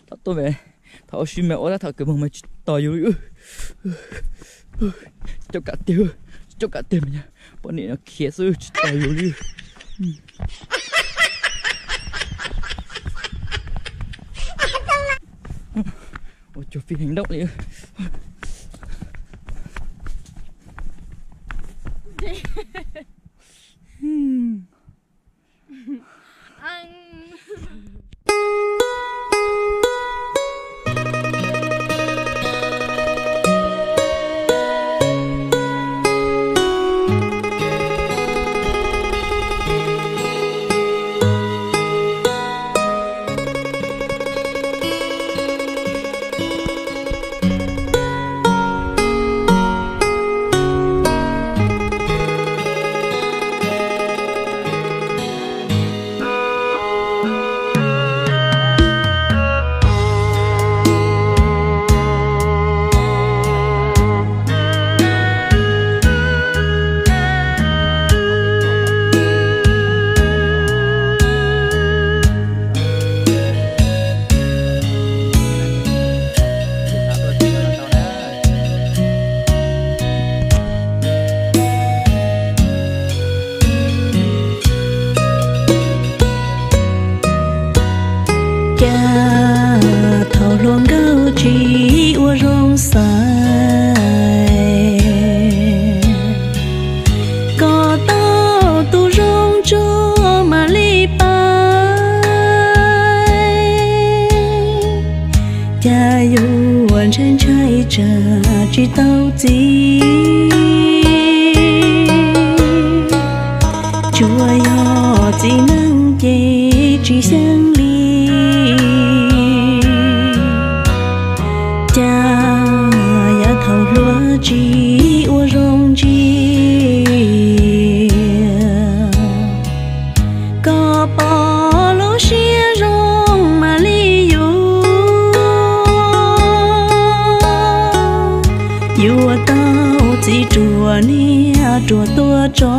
Thaum tuaj mas, thaum ua si mas ua tab, thaum kawg moog mas tsis tos yus li. Tsis coj kam tiag, tsis coj kam tiag mas poj niam no khiav xwb tsis tos yus li. Ua cuag phim heev nraum li. Cas thaum hluas nkauj tsis ua zoo xaiv, koj tau tus zoo tsuag mam li pab. Cas yuav ntshai ntshai tsam tsis tau txiv, tsuas yog txiv neej ces tsis xyeej li. Cas yav thaum hluas tsis ua zoo ntsia, koj pom lub siab zoo mam li yuav, yuav tau txiv ruam niag ruam tuaj tso.